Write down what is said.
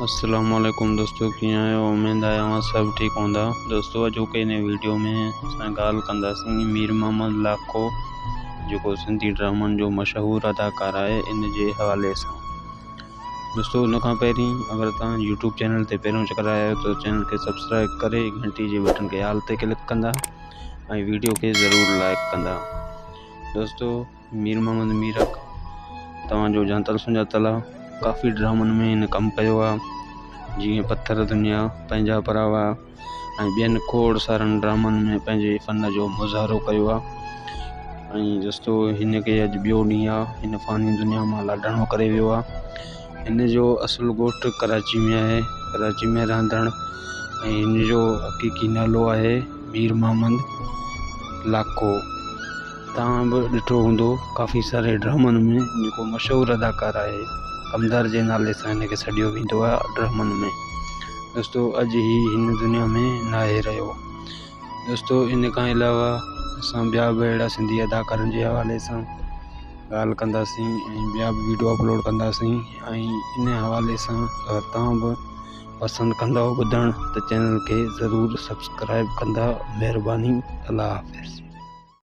السلام عليڪم دوستو ڪيئن آهيو اميد آهي اوهان سڀ ٺيڪ هوندا دوستو اڄوڪي هن ويڊيو ۾ اسان ڳالهه ڪنداسين مير محمد لاکو جيڪو سنڌي ڊرامن جو مشهور اداڪار آهي ان جي حوالي سان دوستو ان کان پهرين اگر توهان يوٽيوب چينل تي پهريون چڪر آيا آهيو ته چينل کي سبسڪرائب ڪري گهنٽي جي بٽن کي آل تي ڪلڪ ڪندا ۽ ويڊيو کي ضرور لائڪ ڪندا دوستو مير محمد ميرڪ توهان جو ڄاتل سڃاتل آ ڪافي ڊرامن ۾ هن ڪم ڪيو آ جيئن پٿر دنيا پنهنجا پراوا ۽ ٻين کوڙ سارن ڊرامن ۾ پنهنجي فن جو مظاهرو ڪيو آ ۽ دوستو هن کي اڄ ٻيو ڏينهن آ هن فاني دنيا مان لاڏاڻو ڪري ويو آ هن جو اصل ڳوٺ ڪراچي ۾ آهي ڪراچي ۾ رهندڙ ۽ هن جو حقيقي نالو آهي مير محمد لاکو. توهان به ڏٺو هوندو ڪافي ساري ڊرامن ۾ جيڪو مشهور اداڪار آهي ڪمدار جي نالي سان هن کي سڏيو ويندو آهي ڊرامن ۾ دوستو اڄ هي هن دنيا ۾ ناهي رهيو دوستو ان کان علاوه اسان ٻيا به اهڙا سنڌي اداڪارن جي حوالي سان ڳالهه ڪنداسين ۽ ٻيا به ويڊيو اپلوڊ ڪنداسين ۽ ان حوالي سان اگر توهان به پسند ڪندؤ ٻڌڻ ته چينل کي ضرور سبسڪرائب ڪندا مهرباني الله حافظ.